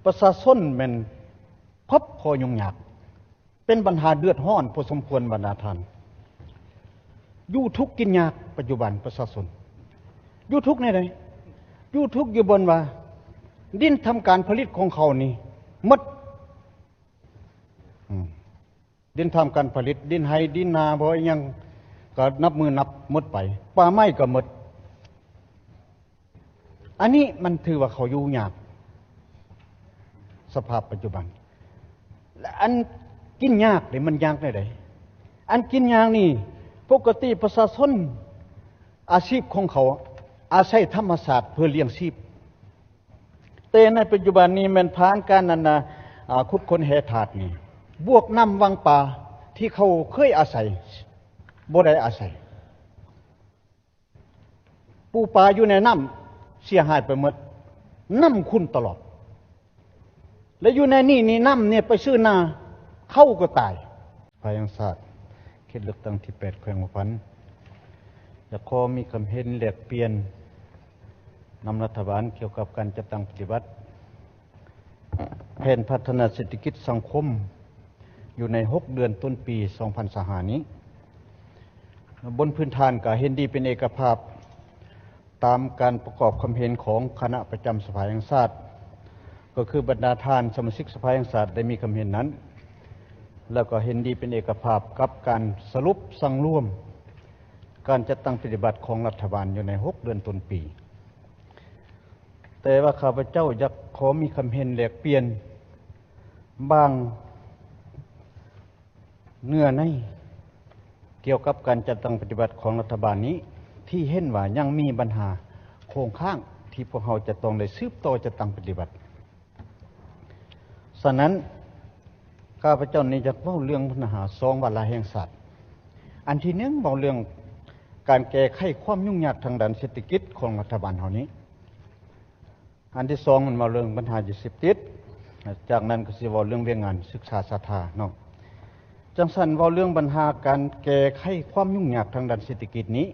ປະຊາຊົນແມ່ນພົບຂໍ້ຫຍຸ້ງຍາກ ເປັນບັນຫາເດືອດຮ້ອນພໍສົມຄວນບັນດາທ່ານ. ຢູ່ທຸກກິນຍາກ ປັດຈຸບັນປະຊາຊົນຢູ່ທຸກແນວໃດ? ຢູ່ທຸກຢູ່ບ່ອນວ່າ ດິນທຳການຜະລິດຂອງເຂົານີ້ໝົດ. ອືມ ດິນທຳການຜະລິດ, ດິນໄຮ່ດິນນາ ບໍ່ອີຫຍັງ ກໍນັບມື້ນັບໝົດໄປ, ປ່າໄມ້ກໍໝົດ. ອັນນີ້ມັນຖືວ່າເຂົາຢູ່ຍາກ ສະພາບປັດຈຸບັນ. ແລະ ອັນກິນຍາກນີ້ມັນຍາກແນວໃດ? ອັນກິນຍາກນີ້ ປົກກະຕິປະຊາຊົນ ອາຊີບຂອງເຂົາອາໄສທຳມະຊາດເພື່ອລ້ຽງຊີບ. ແຕ່ໃນປັດຈຸບັນນີ້ແມ່ນຜ່ານການ ອັນນະ ອາ ຂຸດຄົ້ນແຮ່ທາດນີ້ ບວກນ້ຳວັງປາທີ່ເຂົາເຄີຍອາໄສ ບໍ່ໄດ້ອາໄສ. ປູປາຢູ່ໃນນ້ຳເສຍຫາຍໄປໝົດ, ນ້ຳຂຸ່ນຕະຫຼອດ. ແລະ ຢູ່ໃນນີ້ນີ້ ນ້ຳນີ້ໄປຊື້ນາ ເຂົ້າກໍຕາຍ. ສະພາແຫ່ງຊາດ ເຂດເລືອກຕັ້ງທີແປດ ແຂວງຫົວພັນ ຢາກຂໍມີຄຳເຫັນແລກປ່ຽນນຳລັດຖະບານກ່ຽວກັບການຈັດຕັ້ງປະຕິບັດແຜນພັດທະນາເສດຖະກິດສັງຄົມ ຢູ່ໃນຫົກເດືອນຕົ້ນປີສອງພັນຊາວຫ້ານີ້. ບົນພື້ນຖານກະເຫັນດີເປັນເອກະພາບ ຕາມການປະກອບຄຳເຫັນຂອງຄະນະປະຈຳສະພາແຫ່ງຊາດ, ກໍຄືບັນດາທ່ານສະມາຊິກສະພາແຫ່ງຊາດໄດ້ມີຄຳເຫັນນັ້ນ, ແລ້ວກໍເຫັນດີເປັນເອກະພາບກັບການສະຫຼຸບສັງລວມການຈັດຕັ້ງປະຕິບັດຂອງລັດຖະບານຢູ່ໃນຫົກເດືອນຕົ້ນປີ. ແຕ່ວ່າຂ້າພະເຈົ້າຢາກຂໍມີຄຳເຫັນແລກປ່ຽນບາງ ເນື້ອໃນກ່ຽວກັບການຈັດຕັ້ງປະຕິບັດຂອງລັດຖະບານນີ້ ທີ່ເຫັນວ່າຍັງມີບັນຫາຄົງຄ້າງ ທີ່ພວກເຮົາຈະຕ້ອງໄດ້ສືບຕໍ່ຈັດຕັ້ງປະຕິບັດ. ສະນັ້ນ ຂ້າພະເຈົ້ານີ້ຢາກເວົ້າເລື່ອງບັນຫາສອງວາລະແຫ່ງຊາດ. ອັນທີໜຶ່ງ ເວົ້າເລື່ອງການແກ້ໄຂຄວາມຫຍຸ້ງຍາກທາງດ້ານເສດຖະກິດຂອງລັດຖະບານເຮົານີ້. ອັນທີສອງ ມັນເວົ້າເລື່ອງບັນຫາຢາເສບຕິດ, ຈາກນັ້ນກໍຊິເວົ້າເລື່ອງວຽກງານສຶກສາສາທາເນາະ. ຈັ່ງຊັ້ນ ເວົ້າເລື່ອງບັນຫາການແກ້ໄຂຄວາມຫຍຸ້ງຍາກທາງດ້ານເສດຖະກິດນີ້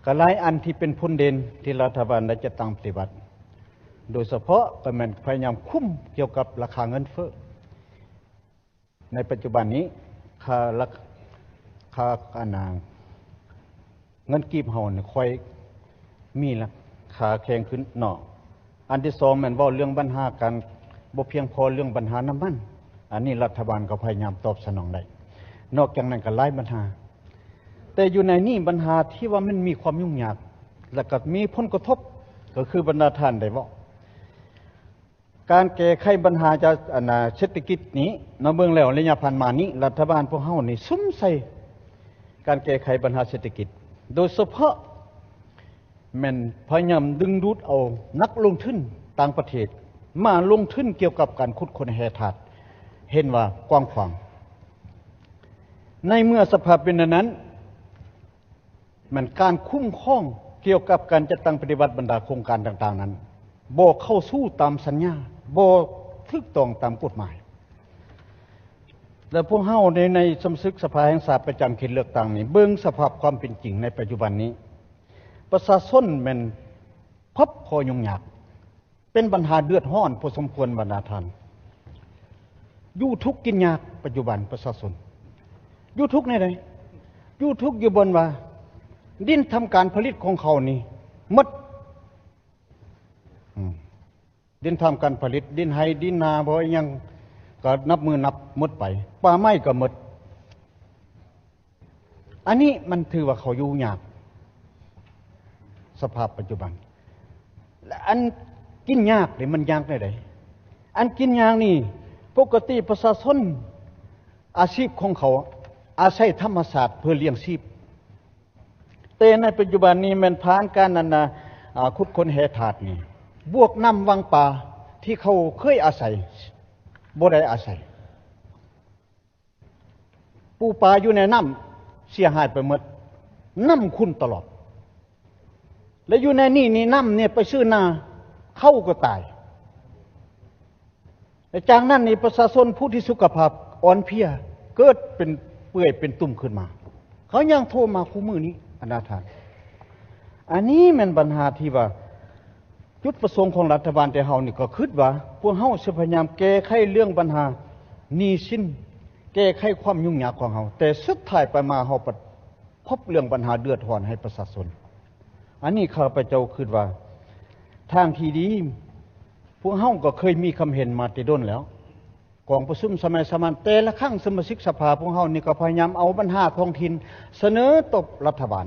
ກໍຫຼາຍອັນທີ່ເປັນຜົນເດັ່ນທີ່ລັດຖະບານໄດ້ຈັດຕັ້ງປະຕິບັດ, ໂດຍສະເພາະກໍແມ່ນພະຍາຍາມຄຸມກ່ຽວກັບລາຄາເງິນເຟີ້. ໃນປັດຈຸບັນນີ້ ຄ່າລາ ຄ່າ ອັນນາ ເງິນກີບເຮົານີ້ຄ່ອຍມີລາຄາແຂງຂຶ້ນເນາະ. ອັນທີສອງ ແມ່ນເວົ້າເລື່ອງບັນຫາການບໍ່ພຽງພໍເລື່ອງບັນຫານ້ຳມັນ, ອັນນີ້ລັດຖະບານກໍພະຍາຍາມຕອບສະໜອງໄດ້. ນອກຈາກນັ້ນກໍຫຼາຍບັນຫາ, ແຕ່ຢູ່ໃນນີ້ບັນຫາທີ່ວ່າມັນມີຄວາມຫຍຸ້ງຍາກ ແລະ ກໍມີຜົນກະທົບ ກໍຄືບັນດາທ່ານໄດ້ເວົ້າ ການແກ້ໄຂບັນຫາຈາກ ອັນນາ ເສດຖະກິດນີ້ ມາເບິ່ງແລ້ວໄລຍະຜ່ານມານີ້ ລັດຖະບານພວກເຮົານີ້ສຸມໃສ່ການແກ້ໄຂບັນຫາເສດຖະກິດ, ໂດຍສະເພາະແມ່ນພະຍາຍາມດຶງດູດເອົານັກລົງທຶນຕ່າງປະເທດມາລົງທຶນກ່ຽວກັບການຂຸດຄົ້ນແຮ່ທາດ ເຫັນວ່າກວ້າງຂວາງ. ໃນເມື່ອສະພາບເປັນແນວນັ້ນ ແມ່ນການຄຸ້ມຄອງກ່ຽວກັບການຈັດຕັ້ງປະຕິບັດບັນດາໂຄງການຕ່າງໆນັ້ນ ບໍ່ເຂົ້າສູ່ຕາມສັນຍາ, ບໍ່ຖືກຕ້ອງຕາມກົດໝາຍ. ແລະ ພວກເຮົາໃນ ໃນສະມາຊິກສະພາແຫ່ງຊາດປະຈຳເຂດເລືອກຕັ້ງນີ້ ເບິ່ງສະພາບຄວາມເປັນຈິງໃນປັດຈຸບັນນີ້ ປະຊາຊົນແມ່ນພົບຂໍ້ຫຍຸ້ງຍາກ ເປັນບັນຫາເດືອດຮ້ອນພໍສົມຄວນບັນດາທ່ານ. ຢູ່ທຸກກິນຍາກ ປັດຈຸບັນປະຊາຊົນຢູ່ທຸກແນວໃດ? ຢູ່ທຸກຢູ່ບ່ອນວ່າ ດິນທຳການຜະລິດຂອງເຂົານີ້ໝົດ. ອືມ ດິນທຳການຜະລິດ, ດິນໄຮ່ດິນນາ ບໍ່ອີຫຍັງ ກໍນັບມື້ນັບໝົດໄປ, ປ່າໄມ້ກໍໝົດ. ອັນນີ້ມັນຖືວ່າເຂົາຢູ່ຍາກ ສະພາບປັດຈຸບັນ. ແລະ ອັນກິນຍາກນີ້ມັນຍາກແນວໃດ? ອັນກິນຍາກນີ້ ປົກກະຕິປະຊາຊົນ ອາຊີບຂອງເຂົາອາໄສທຳມະຊາດເພື່ອລ້ຽງຊີບ. ແຕ່ໃນປັດຈຸບັນນີ້ແມ່ນຜ່ານການ ອັນນາ ອາ ຂຸດຄົ້ນແຮ່ທາດນີ້ ບວກນ້ຳວັງປາທີ່ເຂົາເຄີຍອາໄສ ບໍ່ໄດ້ອາໄສ. ປູປາຢູ່ໃນນ້ຳເສຍຫາຍໄປໝົດ, ນ້ຳຂຸ່ນຕະຫຼອດ. ແລະ ຢູ່ໃນນີ້ນີ້ ນ້ຳນີ້ໄປຊື້ນາ ເຂົ້າກໍຕາຍ. ແລະ ຈາກນັ້ນນີ້ ປະຊາຊົນຜູ້ທີ່ສຸຂະພາບອ່ອນເພຍ ເກີດເປັນເປື່ອຍເປັນຕຸ່ມຂຶ້ນມາ, ເຂົາຍັງໂທມາຄູ່ມື້ນີ້ ບັນດາທ່ານ. ອັນນີ້ແມ່ນບັນຫາທີ່ວ່າ ຈຸດປະສົງຂອງລັດຖະບານແຕ່ເຮົານີ້ກໍຄິດວ່າ ພວກເຮົາຊິພະຍາຍາມແກ້ໄຂເລື່ອງບັນຫາໜີ້ສິນ, ແກ້ໄຂຄວາມຫຍຸ້ງຍາກຂອງເຮົາ, ແຕ່ສຸດທ້າຍໄປມາເຮົາປະ ພົບເລື່ອງບັນຫາເດືອດຮ້ອນໃຫ້ປະຊາຊົນ. ອັນນີ້ຂ້າພະເຈົ້າຄິດວ່າ ທາງທີ່ດີ ພວກເຮົາກໍເຄີຍມີຄຳເຫັນມາແຕ່ດົນແລ້ວ. ກອງປະຊຸມສະໄໝສາມັນແຕ່ລະຄັ້ງ ສະມາຊິກສະພາພວກເຮົານີ້ກໍພະຍາຍາມເອົາບັນຫາທ້ອງຖິ່ນສະເໜີຕໍ່ລັດຖະບານ.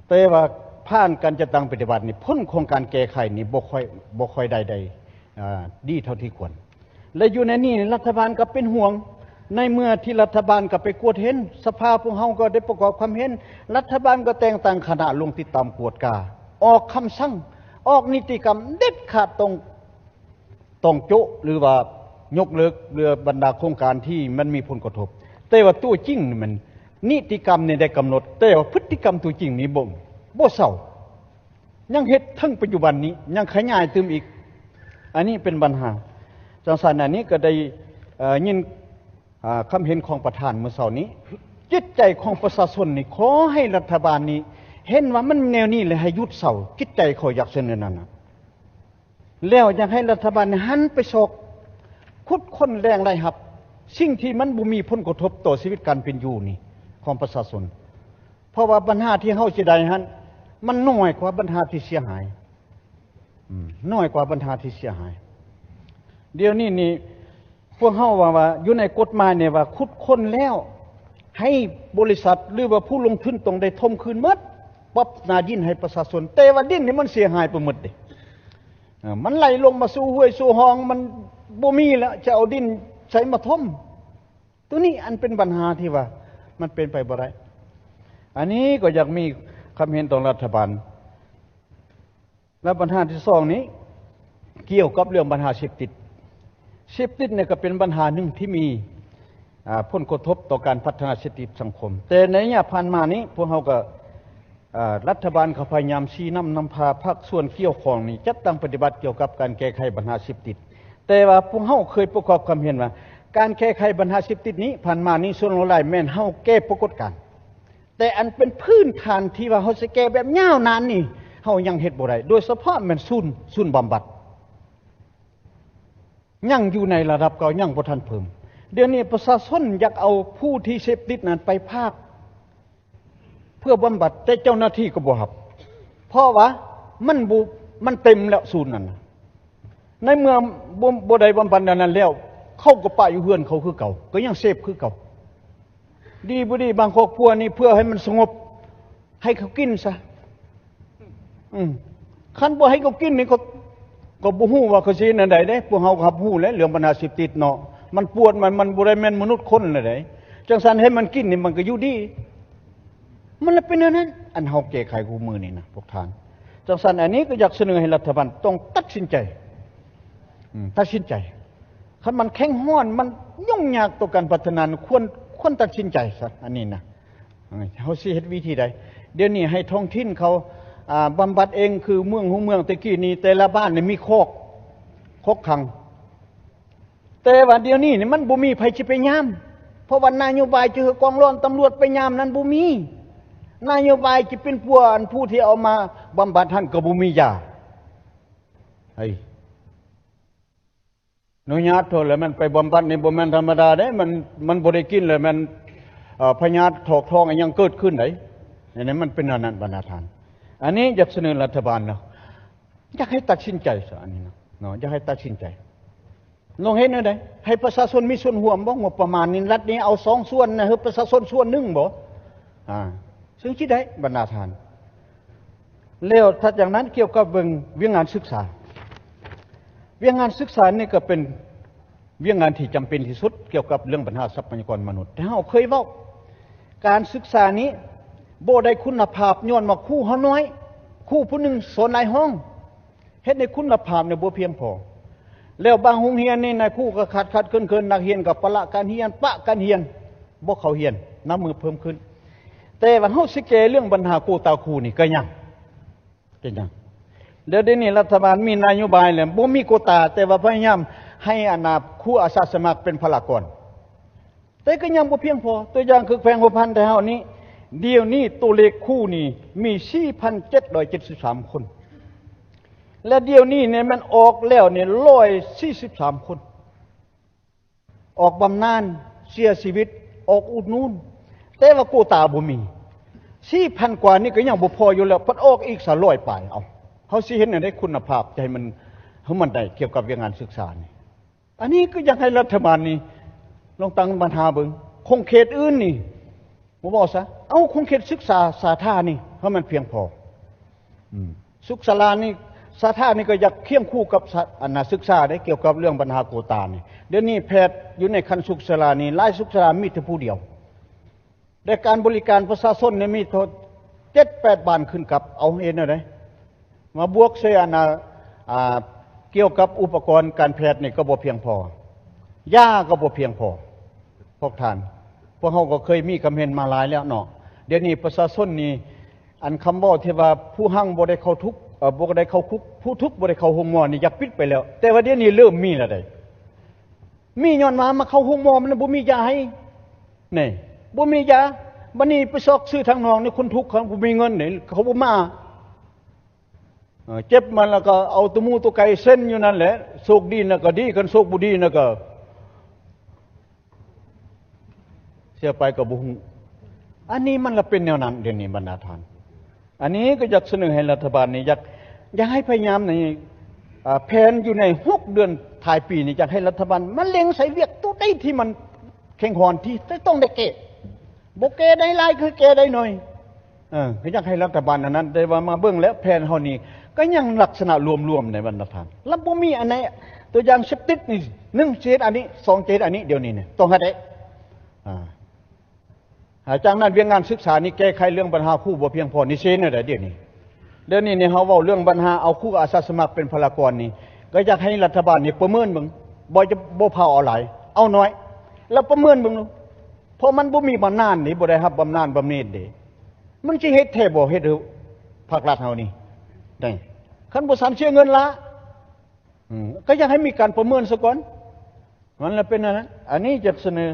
ແຕ່ວ່າຜ່ານການຈັດຕັ້ງປະຕິບັດນີ້ ຜົນຂອງການແກ້ໄຂນີ້ບໍ່ຄ່ອຍ ບໍ່ຄ່ອຍໄດ້ ໄດ້ ອ່າ ດີເທົ່າທີ່ຄວນ. ແລະ ຢູ່ໃນນີ້ລັດຖະບານກໍເປັນຫ່ວງ, ໃນເມື່ອທີ່ລັດຖະບານກໍໄປກວດເຫັນ, ສະພາພວກເຮົາກໍໄດ້ປະກອບຄວາມເຫັນ, ລັດຖະບານກໍແຕ່ງຕັ້ງຄະນະລົງຕິດຕາມກວດກາ, ອອກຄຳສັ່ງ, ອອກນິຕິກຳເດັດຂາດ ຕ້ອງ ຕ້ອງໂຈະ ຫຼືວ່າຍົກເລີກເລື່ອງບັນດາໂຄງການທີ່ມັນມີຜົນກະທົບ. ແຕ່ວ່າຕົວຈິງນີ້ມັນ ນິຕິກຳນີ້ໄດ້ກຳນົດ, ແຕ່ວ່າພຶດຕິກຳຕົວຈິງນີ້ບໍ່ ບໍ່ເຊົາ, ຍັງເຮັດເຖິງປັດຈຸບັນນີ້, ຍັງຂະຫຍາຍຕື່ມອີກ. ອັນນີ້ເປັນບັນຫາ. ຈັ່ງຊັ້ນ ອັນນີ້ກໍໄດ້ ເອີ ຍິນ ອ່າ ຄຳເຫັນຂອງປະທານມື້ເຊົ້ານີ້. ຈິດໃຈຂອງປະຊາຊົນນີ້ ຂໍໃຫ້ລັດຖະບານນີ້ເຫັນວ່າມັນແນວນີ້ ແລະ ໃຫ້ຢຸດເຊົາ. ຈິດໃຈຂ້ອຍຢາກສະເໜີແນວນັ້ນນະ. ແລ້ວຢາກໃຫ້ລັດຖະບານນີ້ຫັນໄປຊອກຂຸດຄົ້ນແຫຼ່ງລາຍຮັບ, ສິ່ງທີ່ມັນບໍ່ມີຜົນກະທົບຕໍ່ຊີວິດການເປັນຢູ່ນີ້ຂອງປະຊາຊົນ. ເພາະວ່າບັນຫາທີ່ເຮົາຊິໄດ້ຫັ້ນ ມັນນ້ອຍກວ່າບັນຫາທີ່ເສຍຫາຍ, ອືມ ນ້ອຍກວ່າບັນຫາທີ່ເສຍຫາຍ. ດຽວນີ້ນີ້ ພວກເຮົາວ່າ ວ່າຢູ່ໃນກົດໝາຍນີ້ວ່າ ຂຸດຄົ້ນແລ້ວໃຫ້ບໍລິສັດ ຫຼືວ່າຜູ້ລົງທຶນຕ້ອງໄດ້ຖົມຄືນໝົດ, ປັບໜ້າດິນໃຫ້ປະຊາຊົນ, ແຕ່ວ່າດິນນີ້ມັນເສຍຫາຍໄປໝົດເດ້. ເອີ ມັນໄຫຼລົງມາສູ່ຫ້ວຍສູ່ຮ່ອງ, ມັນບໍ່ມີແລ້ວ, ຈະເອົາດິນໃສມາຖົມ? ໂຕນີ້ອັນເປັນບັນຫາທີ່ວ່າມັນເປັນໄປບໍ່ໄດ້. ອັນນີ້ກໍຢາກມີຄຳເຫັນຕໍ່ລັດຖະບານ. ແລະບັນຫາທີສອງນີ້ ກ່ຽວກັບເລື່ອງບັນຫາເສບຕິດ. ເສບຕິດນີ້ກໍເປັນບັນຫາໜຶ່ງທີ່ມີ ອ່າ ຜົນກະທົບຕໍ່ການພັດທະນາເສດຖະກິດສັງຄົມ. ແຕ່ໃນໄລຍະຜ່ານມານີ້ ພວກເຮົາກໍ ອ່າ ລັດຖະບານກໍພະຍາຍາມຊີ້ນຳນຳພາພາກສ່ວນກ່ຽວຂ້ອງນີ້ ຈັດຕັ້ງປະຕິບັດກ່ຽວກັບການແກ້ໄຂບັນຫາເສບຕິດ. ແຕ່ວ່າພວກເຮົາເຄີຍປະກອບຄຳເຫັນວ່າ ການແກ້ໄຂບັນຫາເສບຕິດນີ້ ຜ່ານມານີ້ ສ່ວນຫຼວງຫຼາຍແມ່ນເຮົາແກ້ປາກົດການ. ແຕ່ອັນເປັນພື້ນຖານທີ່ວ່າເຮົາຊິແກ້ແບບຍາວນານນີ້ ເຮົາຍັງເຮັດບໍ່ໄດ້, ໂດຍສະເພາະແມ່ນສູນ ສູນບຳບັດ ຍັງຢູ່ໃນລະດັບເກົ່າ, ຍັງບໍ່ທັນເພີ່ມ. ດຽວນີ້ປະຊາຊົນຢາກເອົາຜູ້ທີ່ເສບຕິດນັ້ນໄປພາກເພື່ອບຳບັດ, ແຕ່ເຈົ້າໜ້າທີ່ກໍບໍ່ຮັບ, ເພາະວ່າມັນບໍ່ ມັນເຕັມແລ້ວສູນນັ້ນນະ. ໃນເມື່ອບໍ່ ບໍ່ໄດ້ບຳບັດແນວນັ້ນແລ້ວ, ເຂົາກໍປະຢູ່ເຮືອນເຂົາຄືເກົ່າ, ກໍຍັງເສບຄືເກົ່າ. ດີບໍ່ດີ ບາງຄອບຄົວນີ້ເພື່ອໃຫ້ມັນສະຫງົບ ໃຫ້ເຂົາກິນຊະ. ອືມ ຄັນບໍ່ໃຫ້ເຂົາກິນນີ້ ກໍ ກໍບໍ່ຮູ້ວ່າເຂົາຊິເຮັດແນວໃດເດ້. ພວກເຮົາກໍຮັບຮູ້ແຫຼະ ເລື່ອງບັນຫາເສບຕິດເນາະ, ມັນປວດ ມັນ ມັນບໍ່ໄດ້ແມ່ນມະນຸດຄົນແລ້ວໃດ. ຈັ່ງຊັ້ນໃຫ້ມັນກິນນີ້ ມັນກໍຢູ່ດີ. ມັນລະເປັນແນວນັ້ນ ອັນເຮົາແກ້ໄຂຄູ່ມື້ນີ້ນະພວກທ່ານ. ຈັ່ງຊັ້ນ ອັນນີ້ກໍຢາກສະເໜີໃຫ້ລັດຖະບານຕ້ອງຕັດສິນໃຈ ອືມ ຕັດສິນໃຈ. ຄັນມັນແຂງຮ້ອນ ມັນຫຍຸ້ງຍາກຕໍ່ການພັດທະນາ ຄວນ ຄວນຕັດສິນໃຈຊະ ອັນນີ້ນະ. ເຮົາຊິເຮັດວິທີໃດ? ດຽວນີ້ໃຫ້ທ້ອງຖິ່ນເຂົາ ອ່າ ບຳບັດເອງ ຄືເມືອງ ຫົວເມືອງແຕ່ກີ້ນີ້ ແຕ່ລະບ້ານນີ້ມີຄອກ ຄອກຂັງ. ແຕ່ວ່າດຽວນີ້ນີ້ມັນບໍ່ມີໃຜຊິໄປຍາມ, ເພາະວ່ານະໂຍບາຍຈະໃຫ້ກອງຮ້ອນຕຳຫຼວດໄປຍາມນັ້ນບໍ່ມີ. ນະໂຍບາຍຈະເປັນພວກອັນຜູ້ທີ່ເອົາມາບຳບັດຫັ້ນກໍບໍ່ມີຢາ. ເຮີ້ຍ ອະນຸຍາດເຖາະ ແລ້ວມັນໄປບຳບັດນີ້ບໍ່ແມ່ນທຳມະດາເດ້, ມັນ ມັນບໍ່ໄດ້ກິນ ແລ້ວມັນ ເອີ ພະຍາດຖອກທ້ອງອີ່ຫຍັງເກີດຂຶ້ນໄດ໋. ອັນນີ້ມັນເປັນແນວນັ້ນ ບັນດາທ່ານ. ອັນນີ້ຢາກສະເໜີລັດຖະບານເນາະ, ຢາກໃຫ້ຕັດສິນໃຈຊະ ອັນນີ້ນະ ເນາະ, ຢາກໃຫ້ຕັດສິນໃຈ. ລອງເຮັດແນວໃດ ໃຫ້ປະຊາຊົນມີສ່ວນຮ່ວມບໍ່? ງົບປະມານນີ້ ລັດນີ້ເອົາສອງສ່ວນນະ ໃຫ້ປະຊາຊົນສ່ວນໜຶ່ງບໍ່? ອ່າ ເຊິ່ງຊິໄດ້ ບັນດາທ່ານ. ແລ້ວຖັດຈາກນັ້ນ ກ່ຽວກັບເລື່ອງວຽກງານສຶກສາ, ວຽກງານສຶກສານີ້ກໍເປັນວຽກງານທີ່ຈຳເປັນທີ່ສຸດ ກ່ຽວກັບເລື່ອງບັນຫາຊັບພະຍາກອນມະນຸດ. ແຕ່ເຮົາເຄີຍເວົ້າ ການສຶກສານີ້ບໍ່ໄດ້ຄຸນນະພາບ ຍ້ອນວ່າຄູເຮົານ້ອຍ, ຄູຜູ້ໜຶ່ງສອນຫຼາຍຫ້ອງ. ເຮັດໃຫ້ຄຸນນະພາບນີ້ບໍ່ພຽງພໍ. ແລ້ວບາງໂຮງຮຽນນີ້ນາຍຄູກໍຂາດໆເຂີນໆ, ນັກຮຽນກໍປະລະການຮຽນ, ປະການຮຽນ, ບໍ່ເຂົ້າຮຽນ, ນັບມື້ເພີ່ມຂຶ້ນ. ແຕ່ວ່າເຮົາຊິແກ້ເລື່ອງບັນຫາໂກຕາຄູນີ້ກໍຍັງ, ກໍຍັງ. ແລ້ວດຽວນີ້ລັດຖະບານມີນະໂຍບາຍແລ້ວ, ບໍ່ມີໂກຕາ, ແຕ່ວ່າພະຍາຍາມໃຫ້ອັນນາຄູອາສາສະໝັກເປັນພະລາກອນ. ແຕ່ກໍຍັງບໍ່ພຽງພໍ. ຕົວຢ່າງຄືແຂວງຫົວພັນໄທເຮົານີ້, ດຽວນີ້ຕົວເລກຄູນີ້ມີສີ່ພັນເຈັດຮ້ອຍເຈັດສິບສາມຄົນ. ແລະ ດຽວນີ້ນີ້ມັນອອກແລ້ວນີ້ຮ້ອຍສີ່ສິບສາມຄົນ ອອກບຳນານ, ເສຍຊີວິດ, ອອກອຸດໜູນ, ແຕ່ວ່າໂກຕາບໍ່ມີ. ສີ່ພັນກວ່ານີ້ກໍຍັງບໍ່ພໍຢູ່ແລ້ວ, ພັດອອກອີກສາມຮ້ອຍປາຍ. ເອົ້າ, ເຮົາຊິເຮັດແນວໃດຄຸນນະພາບ ຈະໃຫ້ມັນ, ໃຫ້ມັນໄດ້ກ່ຽວກັບວຽກງານສຶກສານີ້? ອັນນີ້ກໍຢາກໃຫ້ລັດຖະບານນີ້ລອງຕັ້ງບັນຫາເບິ່ງ, ຂົງເຂດອື່ນນີ້ບໍ່ເວົ້າຊະ, ເອົາຂົງເຂດສຶກສາສາທານີ້ໃຫ້ມັນພຽງພໍ. ອືມ ສຸກສາລານີ້, ສາທານີ້ກໍຢາກຄຽງຄູ່ກັບສາ, ອັນນ່າ, ສຶກສາເດ້, ກ່ຽວກັບເລື່ອງບັນຫາໂກຕານີ້. ດຽວນີ້ແພດຢູ່ໃນຂັ້ນສຸກສາລານີ້, ຫຼາຍສຸກສາລາມີແຕ່ຜູ້ດຽວ. ແລະ ການບໍລິການປະຊາຊົນນີ້ມີເທົ່າເຈັດແປດບ້ານຂຶ້ນກັບ, ເອົາເຮັດແນວໃດ? ມາບວກໃສ່ອັນນ່າ, ອ່າ, ກ່ຽວກັບອຸປະກອນການແພດນີ້ກໍບໍ່ພຽງພໍ, ຢາກໍບໍ່ພຽງພໍ. ພວກທ່ານ, ພວກເຮົາກໍເຄີຍມີຄຳເຫັນມາຫຼາຍແລ້ວເນາະ. ດຽວນີ້ປະຊາຊົນນີ້, ອັນຄຳເວົ້າທີ່ວ່າຜູ້ຮັ່ງບໍ່ໄດ້ເຂົ້າທຸກ, ເອີ, ບໍ່ໄດ້ເຂົ້າຄຸກ, ຜູ້ທຸກບໍ່ໄດ້ເຂົ້າໂຮງໝໍນີ້ຢາກປິດໄປແລ້ວ, ແຕ່ວ່າດຽວນີ້ເລີ່ມມີແລ້ວເດ້. ມີຍ້ອນວ່າມາເຂົ້າໂຮງໝໍມັນບໍ່ມີຢາໃຫ້. ນີ້, ບໍ່ມີຢາ. ບັດນີ້ໄປຊອກຊື້ທາງນອກນີ້, ຄົນທຸກເຂົາບໍ່ມີເງິນນີ້, ເຂົາບໍ່ມາ. ເອີ, ເຈັບມາແລ້ວກໍເອົາຕົວໝູຕົວໄກ່ເຊັນຢູ່ນັ້ນແຫຼະ. ໂຊກດີນະກໍດີ, ຄັນໂຊກບໍ່ດີນະກໍເສຍໄປກໍບໍ່ຮູ້. ອັນນີ້ມັນລະເປັນແນວນັ້ນດຽວນີ້ບັນດາທ່ານ. ອັນນີ້ກໍຢາກສະເໜີໃຫ້ລັດຖະບານນີ້, ຢາກ, ຢາກໃຫ້ພະຍາຍາມໃນ, ອ່າ, ແຜນຢູ່ໃນຫົກເດືອນທ້າຍປີນີ້, ຢາກໃຫ້ລັດຖະບານມາເລັງໃສ່ວຽກໂຕໃດທີ່ມັນແຂງຫອນ, ທີ່ຈະຕ້ອງໄດ້ແກ້. ບໍ່ແກ້ໄດ້ຫຼາຍ ຄືແກ້ໄດ້ໜ້ອຍ. ເອີ, ກໍຢາກໃຫ້ລັດຖະບານອັນນັ້ນ, ແຕ່ວ່າມາເບິ່ງແລ້ວແຜນເຮົານີ້ກໍຍັງລັກສະນະລວມໆໃນບັນດາທ່ານ. ລະບໍ່ມີອັນໃດ, ຕົວຢ່າງເສບຕິກນີ້, ໜຶ່ງ ຊິເຮັດອັນນີ້, ສອງ ຊິເຮັດອັນນີ້, ດຽວນີ້ນີ້ຕ້ອງເຮັດເດ້. ອ່າ, ຈາກນັ້ນວຽກງານສຶກສານີ້ແກ້ໄຂເລື່ອງບັນຫາຄູບໍ່ພຽງພໍນີ້ ຊິເຮັດແນວໃດດຽວນີ້? ດຽວນີ້ນີ້ເຮົາເວົ້າເລື່ອງບັນຫາເອົາຄູອາສາສະໝັກເປັນພະລາກອນນີ້, ກໍຢາກໃຫ້ລັດຖະບານນີ້ປະເມີນເບິ່ງ, ບໍ່ຈະ, ບໍ່ພາເອົາຫຼາຍ, ເອົາໜ້ອຍ, ແລ້ວປະເມີນເບິ່ງດູ. ເພາະມັນບໍ່ມີບຳນານເດ້, ບໍ່ໄດ້ຮັບບຳນານບຳເໜັດເດ້. ມັນຊິເຮັດແທ້ບໍ່? ເຮັດໃຫ້ພາກລັດເຮົານີ້ໄດ້, ຄັນບໍ່ຊັ້ນເສຍເງິນລະ. ອືມ, ກໍຢາກໃຫ້ມີການປະເມີນຊະກ່ອນ. ມັນລະເປັນອັນນັ້ນ. ອັນນີ້ຢາກສະເໜີ